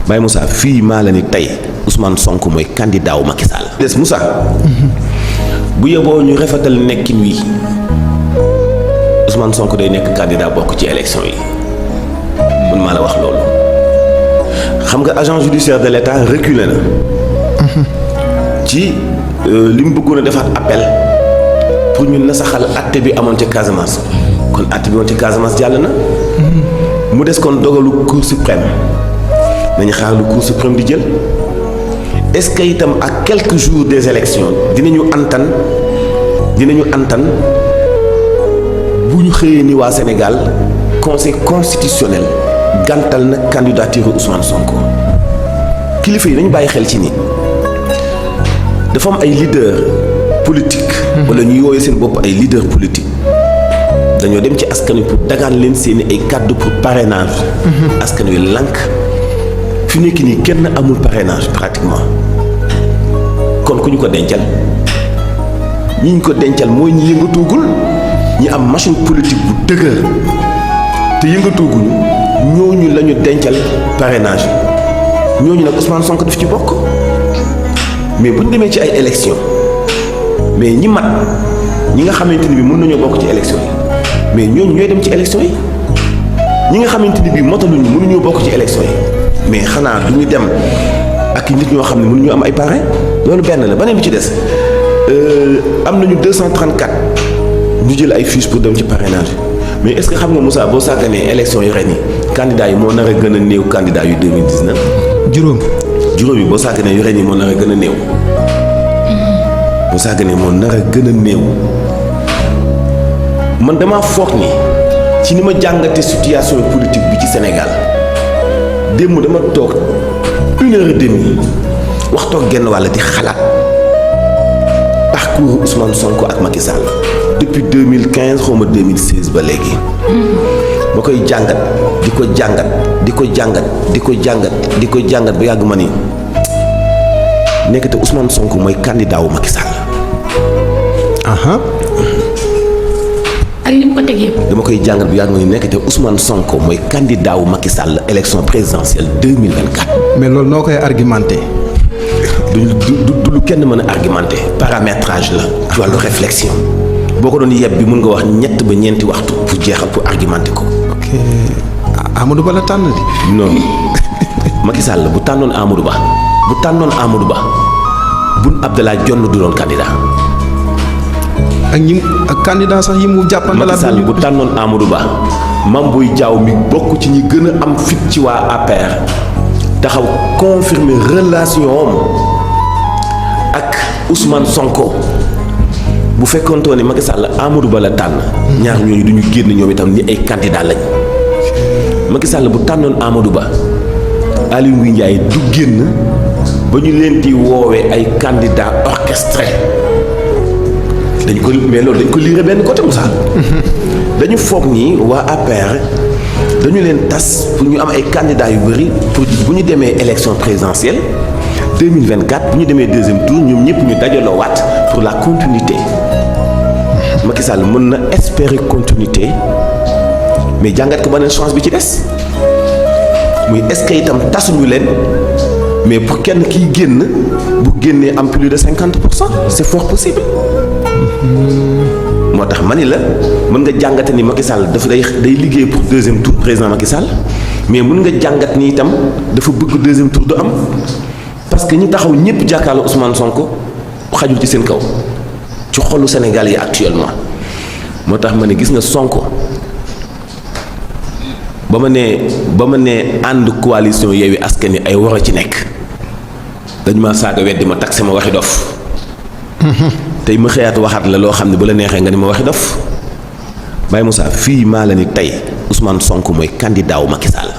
Baye Moussa fii maa la ni tey Ousmane Sonko mooy candidat wu Macky Sall. des Moussa bu yeboo ñu rafetal nekkin wi Ousmane Sonko day nekk candidat bokk ci élection yi man maa la wax loolu. xam nga agent judiciaire de l'État reculé na ci li mu bëggoon a defaat appel pour ñu nasaxal atte bi amoon ci Casamance kon atte bi woon ci Casamance jàll na mu des kon dogalu Cour suprême nañu xaar lu Cour suprême di jël est-ce que itam à quelques jours des élections dinañu antan bu ñu xëyee ni waa Sénégal conseil constitutionnel gàntal na candidature Ousmane Sonko kilifa yi nañu bàyyi xel ci ni dafa am ay leader politique wala ñu yooyu seen bopp ay leader politique dañoo dem ci askan wi pour dagaan leen seeni ay kàddu pour parrainage askan wi lànk fi nekk nii kenn amul parrainage pratiquement kon ku ñu ko dencal ñi ñu ko dencal mooy ñi yëngatoogul ñi am machine politique bu dëgër te yëngatooguñu ñooñu la ñu dencal parrainage ñooñu nag Ousmane Sonko daf ci bokk mais bu ñu demee ci ay élections mais ñi mat ñi nga xamante ni bi mën nañoo bokk ci élections yi mais ñooñu ñooy dem ci élections yi ñi nga xamante ni bi motaluñu mënuñoo bokk ci élections yi mais xanaa du ñu dem ak nit ñoo xam ne mënuñu am ay parrain loolu benn la beneen bi ci des am nañu 234 ñu jël ay fiches pour dem ci parrainage mais est-ce que xam nga Moussa boo sàgganee élection yu ren yi candidats yi moo nar a gën a néew candidats yu 2019. juróom yi boo sàgganee yu ren yi moo nar a gën a néew. boo sàgganee moo nar a gën a néew man damaa foog ni ci ni ma jàngate situation politique bi ci Sénégal démb dama toog 1h30 wax toog genn wàll di xalaat parcours Ousmane Sonko ak Macky Sall depuis 2015 xaw ma 2016 ba léegi ba koy jàngat di ko jàngat ba yàgg ma ni nekkate Ousmane Sonko mooy candidat wu Macky Sall. ak li mu ko teg yëpp. dama koy jàngat bu yàgg ma ni nekkate Ousmane Sonko mooy candidat wu Macky Sall élection présidentielle 2024. mais loolu noo koy argumenté. du lu kenn mën a argumenté paramétrage la ci wàllu réflexion boo ko doon yeb bi mun nga wax ñett ba ñeenti waxtu pour jeexal pour argumenté ko. ok Amadou Ba la tànn di. noonu Macky Sall bu tànnoon Amadou Ba Boun Abdallah Dionne du doon candidat. ak candidat sax yi mu jàppal. Macky Sall bu tànnoon Amadou Ba Mame Boye Diao mi bokk ci ñi gën a am fit ci waa APR taxaw confirmer relation ak Ousmane Sonko bu fekkoonte ne Macky Sall Amadou Ba la tànn. ñaar ñooñu du ñu génn ñoom itam ni ay candidat lañ. Macky Sall bu tànnoon Amadou Ba Aly Ngouille Ndiaye du génn ba ñu leen di woowee ay candidats orchestrés dañ ko mais loolu dañ ko liire benn côté Moussa. dañu foog ni waa APR dañu leen tas pour ñu am ay candidats yu bëri pour bu ñu demee élection présidentielle 2024 bu ñu demee deuxième tour ñoom ñëpp ñu dajaloo waat pour la continuité Macky Sall mën na espérer continuité mais jàngat ko beneen chance bi ci des muy est-ce que itam tasuñu leen mais pour kenn kiy génn bu génnee am plus de 50% c'est fort possible. moo tax ma ni la mën nga jàngate ni Macky Sall dafa day liggéey pour deuxième tour président Macky Sall mais mën nga jàngat ni itam dafa bëgg deuxième tour du am parce que ñi taxaw ñëpp jàkkaarloo Ousmane Sonko xajul ci seen kaw ci xolu Sénégal yi actuellement moo tax ma ne gis nga Sonko ba ma nee ànd coalition Yewwi Askan Wi ay war a ci nekk dañu ma saaga weddi ma taxe ma waxi dof tey ma xëyaat waxaat la loo xam ne bu la neexee nga ni ma waxi dof Baye Moussa fii maa la ni tey Ousmane Sonko mooy candidat wu Macky Sall